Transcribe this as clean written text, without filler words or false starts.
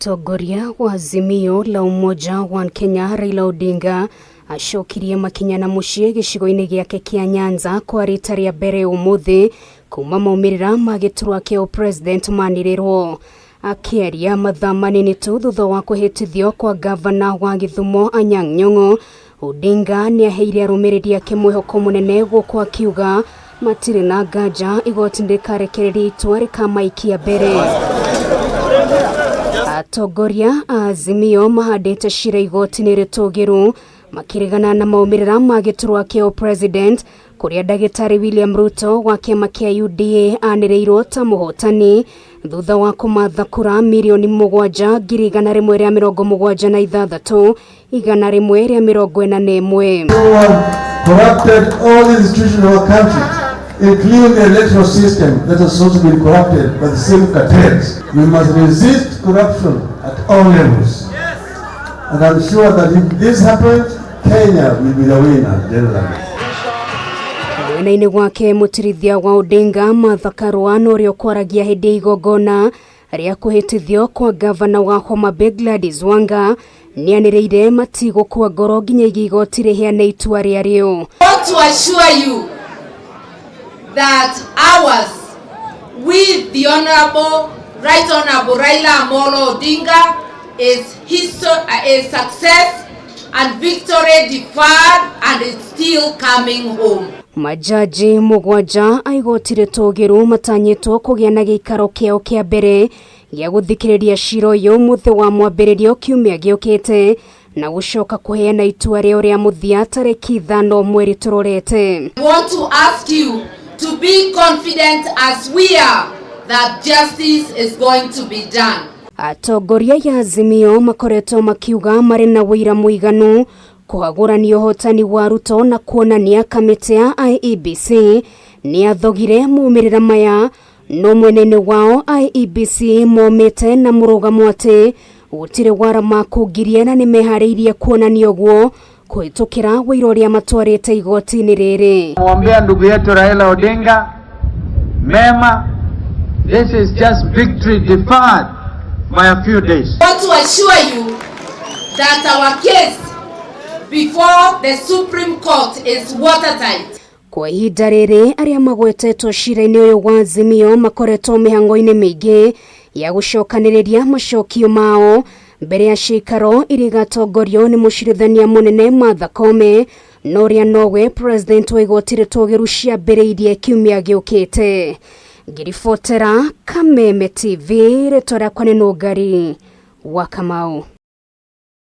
Mũtongoria wa Azimio la Umoja One Kenya Raila Odinga acokirie makinya na mũciĩ gĩcigo-inĩ gĩake kĩa Nyanza kwa rita rĩa mbere ũmũthĩ kuma maumĩrĩra ma gĩturwa kĩa ũpresident manĩrĩrwo. Akĩaria mathaa manini tu thutha wa kũhĩtithio kwa gavana wa Gĩthumo Anyang' Nyong'o, Odinga nĩaheire arũmĩrĩri ake mwĩhoko mũnene gũkũ akiuga matirĩ na nganja igoti rĩkarekereria itua rĩkamaikia mbere. Atongoria a Azimio mahandĩte cira igoti-inĩ rĩtũgĩru makĩregana na maumĩrĩra ma gĩturwa kĩa ũpresident kũrĩa ndagĩtarĩ William Ruto wa kĩama kĩa UDA anĩrĩirwo ta mũhotani thutha wa kũmatha kura 7,776,141. Corrupted all the institutions of our country, including the electoral system that has also been corrupted by the same cartels. We must resist corruption at all levels. And I'm sure that if this happens, Kenya will be the winner generally. Mwena-inĩ gwake mũtirithia wa Odinga Martha Karua na ũrĩa ũkwaragia hĩndĩ ya igongona rĩa kũhĩtithio kwa gavana wa Homa Bay Gladys Wanga nĩanĩrĩire matigũkua ngoro nginyagia igoti rĩheane itua rĩarĩo. I want to assure you that ours with the Honorable, Right Honorable Raila Amolo Odinga is history, is success and victory deferred, and it's still coming home. Majaji mũgwanja a igoti rĩtũgĩru matanyĩtwo kũgĩa na gĩikaro kĩao kĩa mbere gĩa gũthikĩrĩria cira ũyũ mũthĩ wa mwambĩrĩrio kiumia gĩũkĩte na gũcoka kũheana itua rĩao rĩa mũthia tarĩki 5 mweri tũrorete. I want to ask you to be confident as we are that justice is going to be done. Atongoria ya Azimio makoretwo makiuga marĩ na ũira mũiganu kũhagũrania ũhotani wa Ruto na kuonania kamĩtĩ ya IEBC nĩyathogire maumĩrĩra maya no mwena-inĩ wao IEBC momĩte na mũrũgamo atĩ gũtirĩ wara makũngirie na nĩmeharĩirie kuonania ũguo kũhĩtũkĩra wũira ũrĩa matwarĩte igoti-inĩ rĩrĩ. Mwambia ndugu yetu Raila Odinga mema, this is just victory deferred by a few days. I want to assure you that our case before the Supreme Court is watertight. Kwa ihinda rĩrĩ arĩa magwetetwo cira-inĩ ũyũ wa Azimio makoretwo mĩhang'o-inĩ mĩingĩ ya gũcokanĩrĩria macokio mao mbere ya ciikaro iria igatongorio nĩ mũcirithania mũnene Martha Koome na ũrĩa nowe president wa igoti rĩtũgĩru ciambĩrĩirie kiumia gĩũkĩte. Ngĩribotera Kameme TV, rĩtwa rĩakwa nĩ Nũngari wa Kamau.